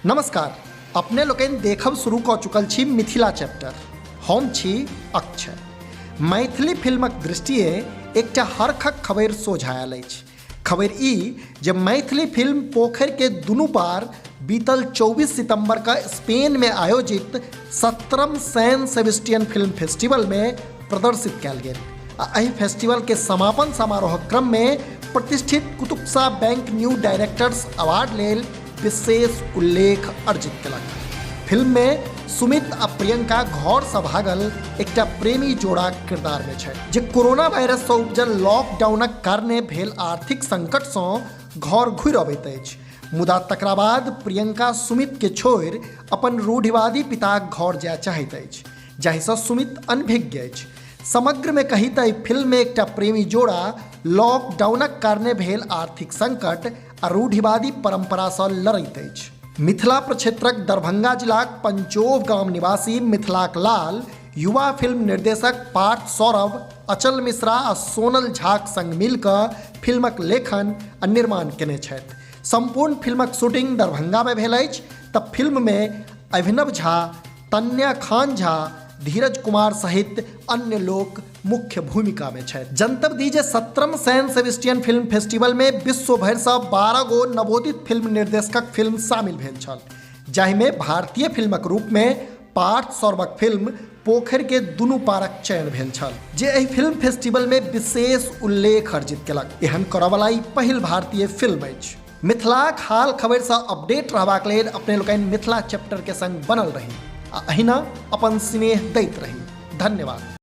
नमस्कार, अपने लोकनि देखब शुरू कऽ चुकल छी मिथिला चैप्टर। हम छी अक्षय। मैथिली फिल्मक दृष्टिए एकटा हरखक खबरि सोझा आयल अछि। खबरि ई जे मैथिली फिल्म पोखरि के दुनू पार बीतल 24 सितंबर के स्पेन में आयोजित 17म सैन सेबेस्टियन फिल्म फेस्टिवल में प्रदर्शित कयल गेल आ एहि फेस्टिवल के समापन समारोहक क्रम में प्रतिष्ठित Kutubshah bank new directors award लेल विशेष उल्लेख अर्जित केलक। फिल्म में सुमित आ प्रियंका घर से भागल एकटा प्रेमी जोड़ाक किरदार में छै जे कोरोना वायरस से उपजल लॉकडाउनक कारणे भेल आर्थिक संकट से घर घुरि अबैत अछि, मुदा तकरा बाद प्रियंका सुमित के छोड़ि अपन रूढ़िवादी पिताक घर जाय चाहैत अछि, जाहिसँ सुमित अनभिज्ञ अछि। समग्र में कही तऽ एहि फिल्म में एकटा प्रेमी जोड़ा लॉकडाउनक कारणे भेल आर्थिक संकट आ रूढ़िवादी परंपरासँ लड़ैत अछि। मिथिला प्रक्षेत्रक दरभंगा जिलाक पंचोभ गाम निवासी मिथिलाक लाल युवा फिल्म निर्देशक पार्थ सौरभ, अचल मिश्रा आ सोनल झाक संग मिल कऽ फिल्मक लेखन आ निर्माण केने छथि। संपूर्ण फिल्मक शूटिंग दरभंगा में भेल अछि तऽ फिल्म में अभिनव झा, तन्या खान झा, धीरज कुमार सहित अन्य लोक मुख्य भूमिका में छथि। जनतब दी जे 17म सैन सेबेस्टियन फिल्म फेस्टिवल में विश्व भरि सँ 12 गो नवोदित फिल्म निर्देशकक फिल्म शामिल भेल छल, जाहि में भारतीय फिल्मक रूप में पार्थ सौरभक फिल्म पोखरि के दुनू पारक चयन भेल छल, जे एहि फिल्म फेस्टिवल में विशेष उल्लेख अर्जित केलक। एहन करऽवला ई पहिल भारतीय फिल्म अछि। मिथिलाक हाल खबरि सँ अपडेट रहबाक लेल अपने लोकनि मिथिला चैप्टर के संग बनल रही आ अहिना अपन स्नेह दैत रही। धन्यवाद।